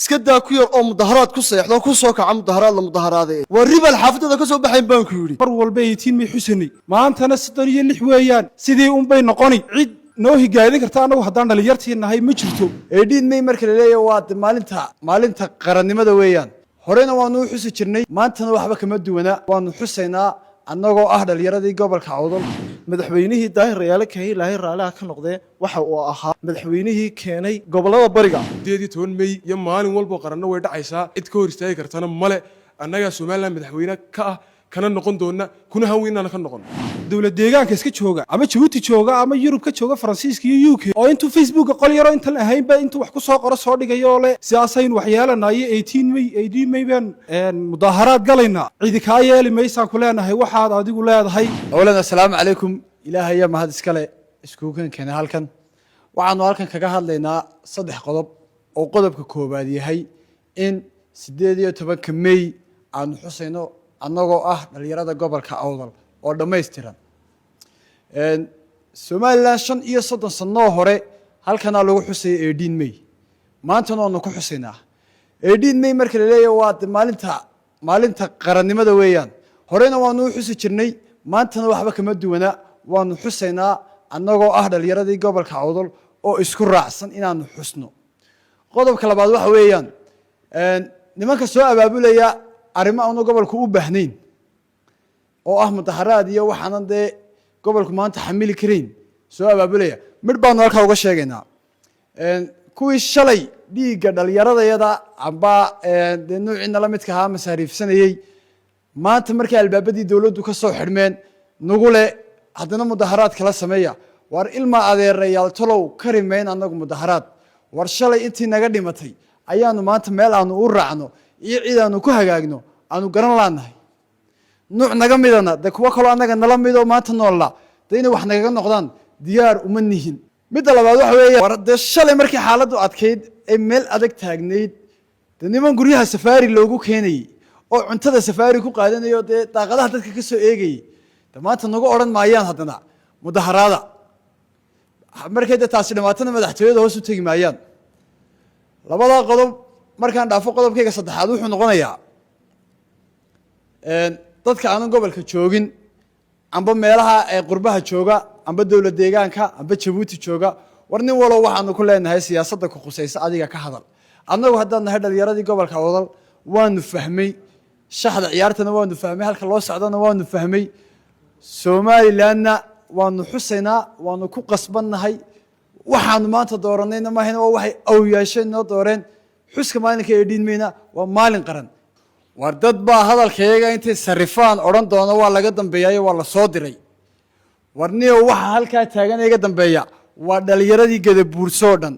Iska daa ku yar oo mudaharaad ku seexdo, ku soo kaca mudaharaad la mudaharaade. Waa ribal xaafadada ka soo baxayn, baan ku yidhi. Mar walba 18 May xusanay, maantana 36 weeyaan. Sidii unbay noqoni. Cid noo higaadin karta annagu haddaan dhalinyartii nahay ma jirto. 18 May marka la leeyahay, waa de maalinta qarannimada weeyaan. Horena waanu u xusi jirnay, maantana waxba kama duwana. Waanu xusaynaa annagoo ah dhalinyaradii gobolka Awdal. Madaxweynihii Daahir Rayaale Kahi, Ilaahay raaliha ka noqdee, waxa uu ahaa madaxweynihii keenay gobollada bariga. 18 May iyo maalin walbo qaranno way dhacaysaa. Cid ka hor istaagi kartana male. Annagaa Somaliland madaxweyne ka ah, kana noqon doona, kuna hanweynaana ka noqon. Dowlad deegaanka iska jooga ama Jabuuti jooga ama Yurub ka jooga, Faransiiska iyo UK, oo intuu Facebooka qol yaro intan ahaynba intuu wax ku soo qoro soo dhigayo oo leh siyaasaynu wax yeelanayo, 18 May, 18 May baan mudaaharaad galaynaa, cidi kaa yeeli maysaan ku leenahay waxaad adigu leedahay. Awalan, assalaamu calaykum. Ilaahay ayaa mahad iskale iskuukan keenay halkan. Waxaanu halkan kaga hadlaynaa saddex qodob, oo qodobka koowaad yahay in 18-ka May aanu xusayno annagoo ah dhalinyarada gobolka Awdal oo dhammaystiran. Somaliland 35 sanoo hore halkanaa lagu xusayay 18 May, maantana waanu ku xusaynaa. 18 May marka la leeyahay, waa de maalinta qarannimada weeyaan. Horena waanu u xusi jirnay, maantana waxba kama duwana. Waanu xusaynaa annagoo ah dhalinyaradii gobolka Awdal oo isku raacsan inaanu xusno. Qodobka labaad waxa weeyaan nimanka soo abaabulaya arrimo aanu gobolku u baahnayn, oo ah mudaharaad iyo waxaanan dee gobolku maanta xamili karayn soo abaabulaya, midh baanu halkaa uga sheegaynaa. Kuwii shalay dhiigga dhalinyaradayada amba dee nuuciina la midka ahaa masaariifsanayey, maanta markay albaabadii dowladdu ka soo xidhmeen nagu le haddana mudaharaad kala sameeya. War ilma adeerayaal, tolow kari mayn annagu mudaharaad. War shalay intii naga dhimatay ayaanu maanta meel aanu u raacno iyo cid aanu ku hagaagno aanu garan laanahay. Nuuc naga midana dee kuwo kaloo annaga nala midoo maanta noolla dee inay wax nagaga noqdaan diyaar uma nihin. Midda labaad waxa weeye, war dee shalay markii xaaladdu adkayd ee meel adag taagnayd, dee niman guryaha safaari loogu keenayey oo cuntada safaari ku qaadanayo, dee daaqadaha dadka ka soo eegayey, de maanta nagu odhan maayaan haddana mudaharaada. Markay dee taasi dhamaatana madaxtooyada hoos u tegi maayaan. Labadaa qodob markaan dhaafo, qodobkayga saddexaad wuxuu noqonayaa dadka aanan gobolka joogin amba meelaha ee qurbaha jooga amba dowlad deegaanka amba Jabuuti jooga. War nin walow waxaanu ku leenahay, siyaasadda ku khusaysa adiga ka hadal. Annagu haddaan nahay dhalinyaradii gobolka Awdal, waanu fahmay shaxda ciyaartana, waanu fahmay halka loo socdana, waanu fahmay. Somalilandna waanu xusaynaa, waanu ku qasbannahay. Waxaanu maanta dooranayna maahayna waa waxay awyaasheen noo dooreen. Xuska maalinka 18 Mayna waa maalin qaran. War dad baa hadalkayaga intay sarifaan odhan doona waa laga dambeeyayo, waa la soo diray. War niyow, waxa halkaa taagan iga dambeeya waa dhalinyaradii Gadabuursoo dhan.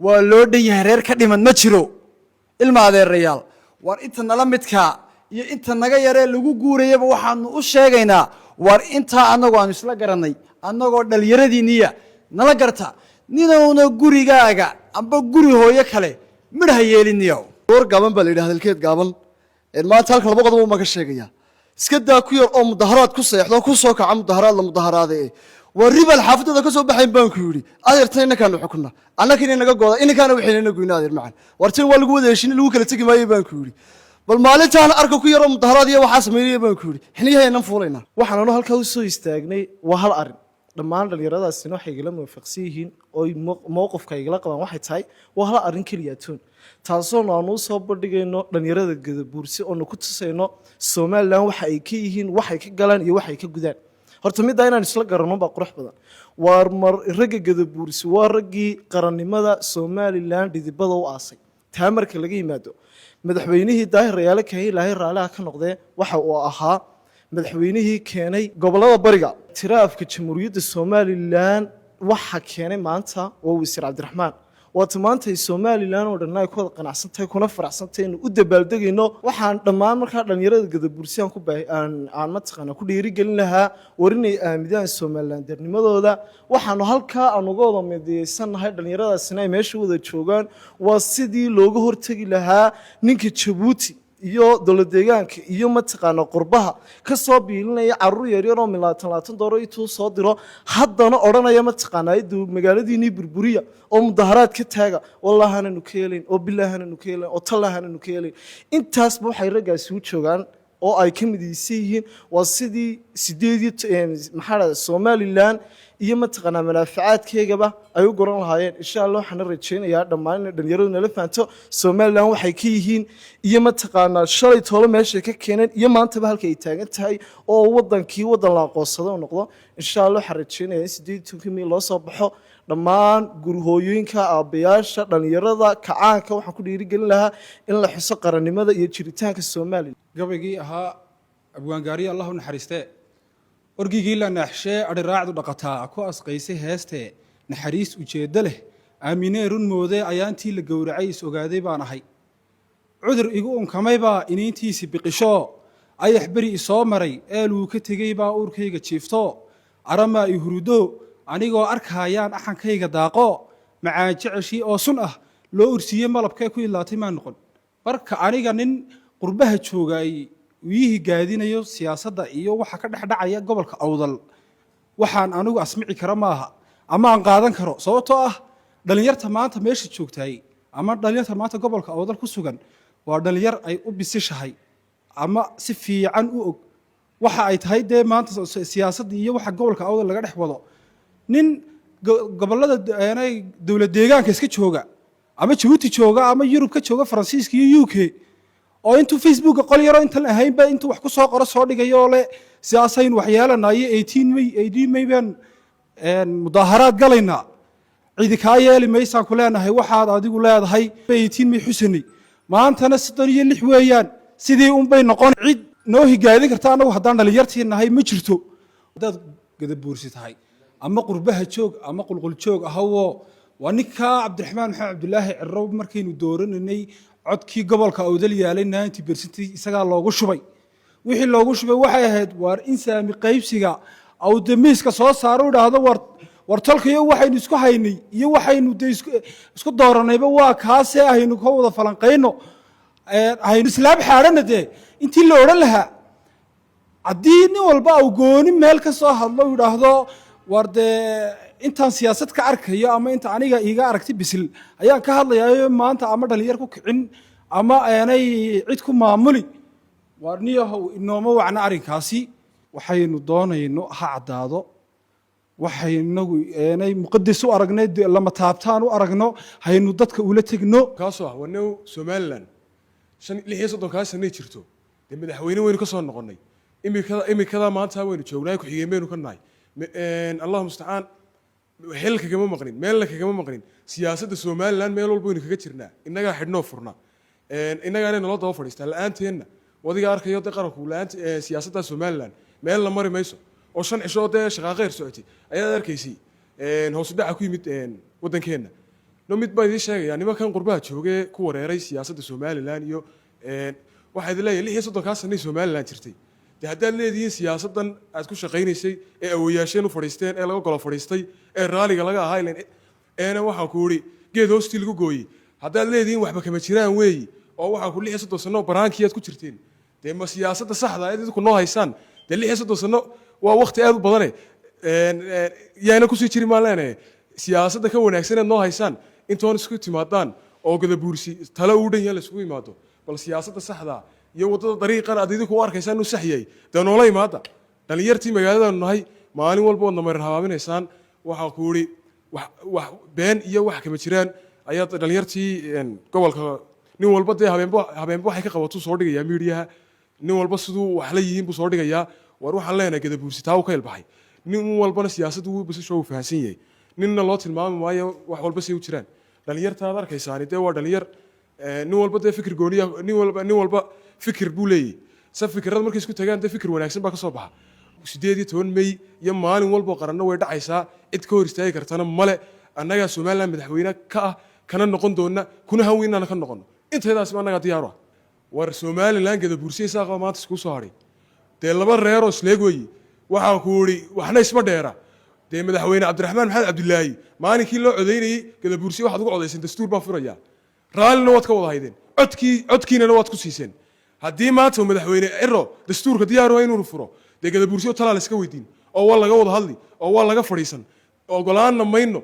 Waa loo dhan yahay, reer ka dhiman ma jiro. Ilma adeerayaal, war inta nala midkaa iyo inta naga yaree lagu guurayaba waxaanu u sheegaynaa, war intaa annagu aanu isla garanay, annagoo dhalinyaradiiniya nala garta. Ninowna gurigaaga amba guri hooyo kale midh ha yeeliniyow. Goor gaaban baa la yidhi, hadalkeed gaaban. Maanta halka laba qodob baan ka sheegaya. Iska daa ku yar oo mudaharaad ku seexdo, ku soo kaca mudaharaad la mudaharaade. Waa ribal xaafadada ka soo baxayn, baan ku yidhi. Adeertan inankaanu xukunna, annaka inay naga gooda, inankaana waxaynana goyna. Adeer macan, war tan waa lagu wada heshin, lagu kala tegi maayo, baan ku yidhi. Bal maalintaan arka ku yaroo mudaharaad iyo waxaa sameynaya, baan ku yidhi, xiniyahaynaan fuulaynaa. Waxaan anu halkaa usoo istaagnay waa hal arrin. Dhammaan dhallinyaradaasina waxay igala muwaafaqsan yihiin oy mowqifka igala qabaan waxay tahay waa hal arrin keliya toon, taasoonu aanu usoo bandhigayno dhallinyarada Gadabuursi, oonu ku tusayno Somaliland waxa ay ka yihiin, waxay ka galaan iyo waxay ka gudaan. Horta middaa inaan isla garanno baa qurux badan. Waar mar ragga Gadabuursi waa raggii qarannimada Somaliland dhidibada u aasay. Taa marka laga yimaado, madaxweynihii Daahir Rayaale Kahi, Ilaahay raaliha ka noqdee, waxa uu ahaa madaxweynihii keenay gobollada bariga. Tiraafka Jamhuuriyadda Somaliland waxa keenay maanta waa wasiir Cabdiraxmaan. Waata maanta ay Somaliland oo dhan ay ku wada qanacsan tahay kuna faraxsan tahay inuu u dabaaldegayno. Waxaan dhammaan markaa dhallinyarada Gadabursi aan ku baahi aan mataqaana ku dhiirigelin lahaa war inay aamidaan Somaliland darnimadooda. Waxaanu halkaa aan uga wada midaysannahay, dhallinyaradaasina ay meesha wada joogaan, waa sidii looga hortegi lahaa ninka Jabuuti. Iyo dowlad deegaanka iyo mataqaana qurbaha ka soo biilinaya caruur yaryar oo 20 20 doolar intuu soo diro, haddana odhanaya mataqaanaa magaaladiinii burburiya oo mudaharaad ka taaga. Wallahananu ka helayn, oo bilaahananu ka helayn, oo tallahananu ka helayn. Intaasba waxay raggaasi u joogaan oo ay ka midaysan yihiin waa sidii sideed iyo maxaa dhahda Somaliland iyo mataqaanaa manaafacaadkeygaba ay u goran lahaayeen. Insha Allah, waxaana rajaynayaa dhammaan inay dhalinyaradu nala fahanto Somaliland waxay ka yihiin iyo mataqaanaa shalay toolo meeshay ka keeneen iyo maantaba halka ay taagan tahay, oo wadankii wadan la aqoonsado u noqdo. Insha Allah, waxaan rajaynayaa in 18-kii May loo soo baxo. Dhammaan gurihooyooyinka, aabbayaasha, dhalinyarada kacaanka waxaan ku dhiirigelin lahaa in la xuso qarannimada iyo jiritaanka Somaliland. Gabaygii ahaa abwaangaariye, Allah u naxariistee, orgigii la naaxshee adhiraacdu dhaqataa ku asqaysay heestee naxariis ujeeddo leh aaminee run moodee ayaantii la gowracay is ogaaday baan ahay. Cudur igu unkamaybaa iniintiisi biqishoo ayax beri isoo maray eeluu ka tegey baa uurkayga jiifto aramaa i hurudo anigoo arkaayaan axankayga daaqo macaan jeceshii oo sun ah loo ursiiyey malabkee ku idlaatay maa noqon. Marka aniga nin qurbaha joogaay wiyihii gaadinayo siyaasadda iyo waxa ka dhex dhacaya gobolka Awdal, waxaan anigu asmici kara maaha ama aan qaadan karo, sababtoo ah dhalinyarta maanta meesha joogtaay ama dhalinyarta maanta gobolka Awdal ku sugan waa dhalinyar ay u bisishahay ama si fiican u og waxa ay tahay dee maanta siyaasadda iyo waxa gobolka Awdal laga dhex wado. Nin gobollada dowlad deegaanka iska jooga ama Jabuuti jooga ama Yurub ka jooga, Faransiiska iyo UK, oo intuu Facebooka qol yaroo intan ahaynba intuu wax ku soo qoro soo dhigayo oo le sidaasaynu waxyeelanayo, 18 May, 18 May baan mudaaharaad galaynaa, cidi kaa yeeli maysaan ku leenahay. Waxaad adigu leedahay 18 May xusanay, maantana 36 weeyaan, sidii unbay noqon. Cid noo higaadin karta annagu haddaan dhalinyartii nahay ma jirto. Haddaad Gadabuursi tahay, ama qurbaha joog ama qulqul joog ahawoo, waa ninkaa Cabdiraxmaan Maxamed Cabdulaahi Ciro. Markaynu doorananay, codkii gobolka Awdal yaalay 90% isagaa loogu shubay. Wixii loogu shubay waxay ahayd waar in saami qaybsiga awdamiiska soo saaro, idhaahdo war tolkayo waxaynu isku haynay iyo waxaynu de isku dooranayba waa kaasee ahaynu ka wada falanqayno, haynu islaam xaadhana. Dee intii la odhan lahaa, haddii nin walba uu gooni meel ka soo hadlo u yidhaahdo war dee intaan siyaasad ka arkayo ama inta aniga iiga aragti bisil ayaan ka hadlayaayo, maanta ama dhalinyar ku kicin ama aanay cid ku maamuli, waar niyahow inooma wacna arrinkaasi. Waxaynu doonayno ha caddaado. Waxaynagu eenay muqadas u aragnay lama taabtaan u aragno, haynu dadka ula tegno. Kaasoo ah wanew Somaliland 36-kaa sanay jirto, dee madaxweyne waynu ka soo noqonnay. Imikada maanta waynu joognaa, ku-xigeen baynu ka nahay. Allahu mustacaan, xil kagama maqnin, meelna kagama maqnin. Siyaasadda Somaliland meel walba waynu kaga jirnaa. Innagaa xidhnoo furna, innagaana naloo daba fadhiistaa. La-aanteenna wadiga arkayo dee qaranku la-aanta siyaasadda Somaliland meel la mari mayso. Oo 5 cisho oo dee shaqaaqeyr socotay ayaad arkaysay hoos u dhaca ku yimid waddankeenna. No, mid baan idiin sheegayaa: nimankan qurbaha joogee ku wareeray siyaasadda Somaliland iyo waxaa idin leeyahay, 36-kaa sanay Somaliland jirtay, dee haddaad leedihiin siyaasaddan aad ku shaqaynaysay ee awoyaasheen u fadhiisteen ee laga golo fadhiistay ee raaliga laga ahaa ilen eena waxaan ku idhi geed hoostii lagu gooyey, haddaad leedihiin waxba kama jiraan weeyi, oo waxaan ku 36 sano baraankii aad ku jirteen, dee ma siyaasadda saxda aad idinku noo haysaan? Dee 36 sano waa wakti aad u badane, yaana kusii jiri maan leenahay. Siyaasadda ka wanaagsan eed noo haysaan intoon isku timaadaan oo Gadabuursi talo uu dhan yahay la isugu yimaado, bal siyaasadda saxda iyo waddada dariiqan aad idinku u arkaysaan inuu sax yahay dee noola imaada. Dhalinyartii magaaladaanu nahay, maalin walba waad namarin habaabinaysaan. Waxaan ku idhi wax been iyo wax kama jiraan ayaa dhalinyartii gobolka nin walba dee habeenba habeenba waxay ka qabatuu soo dhigayaa miidiyaha. Nin walba siduu wax la yihiin buu soo dhigayaa. War waxaan leenahay, Gadabuursi taa uu ka ilbaxay. Nin walbana siyaasaddu wuu basasho uu fahansan yahay, ninna loo tilmaami maayo wax walba say u jiraan. Dhalinyarta aad arkaysaani dee waa dhalinyar nin walba dee fikir gooniya, nin walba fikir buu leeyahy. Se fikirada markay isku tagaan dee fikir wanaagsan baa ka soo baxa. 18 May iyo maalin walbo qaranno way dhacaysaa, cid ka hor istaagi kartana male. Annagaa Somaliland madaxweyne ka ah, kana noqon doona, kuna hanweyn inaana ka noqono. Intaydaasba annagaa diyaaru ah. War Somaliland Gadabuursiya Isaaqaba maanta iskuu soo hadhay, dee laba reeroo isleeg weyi. Waxaan ku idhi waxna isma dheera. Dee madaxweyne Cabdiraxmaan Maxamed Cabdilaahi maalinkii loo codaynayey Gadabuursiya waxaad ugu codayseen dastuur baan furayaa, raallina waad ka wada haydeen, codkii codkiinana waad ku siiseen. Haddii maanta uu madaxweyne Ciro dastuurka diyaar waa inuu furo, dee Gadabuursiyo talaa la iska weydiin oo waa laga wada hadli oo waa laga fadhiisan. Ogolaanna mayno.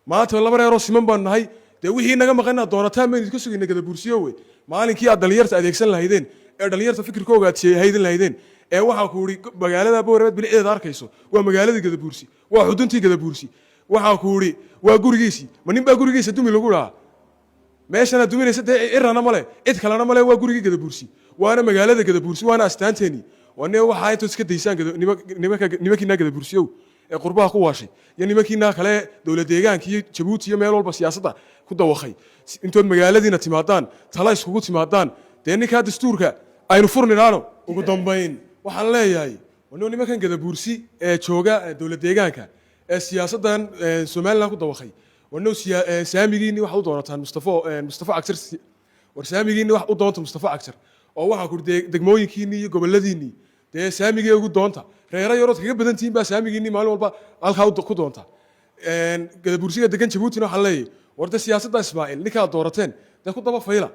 Maanta laba reeroo siman baan nahay. Dee wixii naga maqan inaad doonataan baynu idinka sugayna, Gadabuursiyo. Wey maalinkii aad dhalinyarta adeegsan lahaydeen ee dhalinyarta fikirkooga aad haydin lahaydeen ee waxaan ku idhi magaalada Booramed bilicdeeda arkayso, waa magaaladii Gadabuursi, waa xuduntii Gadabuursi. Waxaan ku idhi waa gurigiisii. Ma nin baa gurigiisa dumi lagu dhahaa? Meeshana duminaysa dee Cirana male, cid kalena male. Waa gurigii Gadabuursi, waana magaalada Gadabuursi, waana astaanteenii. Wane waxaa intood iska daysaan nimankiinaa Gadabuursiyow ee qurbaha ku waashay iyo nimankiinaa kale dowlad deegaanka iyo Jabuuti iyo meel walba siyaasadda ku dawakhay, intood magaaladiina timaadaan, tala iskugu timaadaan, dee ninkaa dastuurka aynu furninaano. Ugu dambayn waxaan leeyahay, wano nimankan Gadabuursi ee jooga dowlad deegaanka ee siyaasaddan Somaliland ku dawakhay, wano saamigiinni waxaad u doonataan Mustafa Cagjar. War saamigiinni wax u doonta Mustafa Cagjar, oo waxaa ku degmooyinkiinni iyo goboladiinni dee saamigii ugu doonta. Reero yarood kaga badan tihiin baa saamigiinni maalin walba halkaa ku doonta. Gadabuursiga degan Jabuutina waxaan leeyahay, war de siyaasadda Ismaaciil ninkaad doorateen dee ku daba fayla.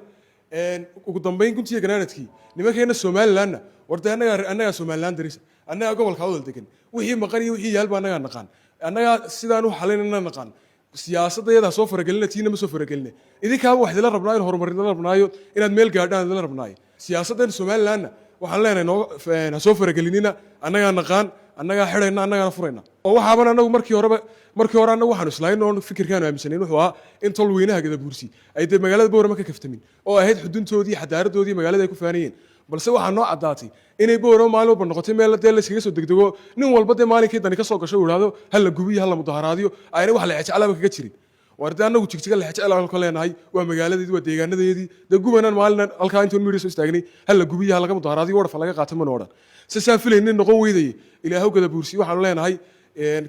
Ugu dambayn, guntiga ganaanadkii, nimankeena Somalilandna, war dee annagaa Somaliland darisa, annagaa gobolka Awdal degan. Wixii maqan iyo wixii yaalba annagaa naqaan, annagaa sidaan u xalinana naqaan. Siyaasadda iyada soo faragelina, tiina ma soo farageline. Idinkaaba wax idinla rabnaayo, horumar idinla rabnaayo, inaad meel gaadhaan idinla rabnaayo. Siyaasaddan Somalilandna waxaan leenahay, noo ha soo faragelinina. Annagaa naqaan, annagaa xidhayna, annagaana furayna. Oo waxaaban annagu markii horeba, markii hore annagu waxaanu islahayn oon fikirkaanu aaminsanayn wuxuu ahaa in tol weynaha Gadabuursi ay dee magaalada Boorama ka kaftamin oo ahayd xuduntoodii, xadaaradoodii, magaalada ay ku faanayeen. Balse waxaa noo caddaatay inay Boorama maalin walba noqotay meel dee la iskaga soo degdego, nin walba dee maalinkii dani ka soo gasho uu idhaahdo ha la gubiyo, ha la mudaharaadiyo, ayna wax la jeclaaba kaga jirin. War dee annagu Jigjiga la jecel ka leenahay, waa magaaladeedii, waa deegaanadeedii. Dee gubanaan maalin halkaa intoon miidhi soo istaagnay ha la gubiyo, ha laga mudaharaadiyo, warfa laga qaato mana odhan. Se saan filaynin noqon weydayay. Ilaahow Gadabuursi waxaanu leenahay,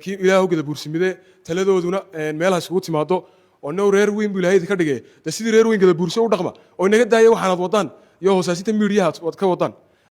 kii Ilaahow Gadabuursi mide, taladooduna meelaha iskugu timaado oo now reer weyn buu Ilaahay idinka dhigay. Dee sidii reer weyn Gadabuursi u dhaqma oo inaga daaya waxaanaad wadaan iyo hoosaasinta miidiyaha waad ka wadaan.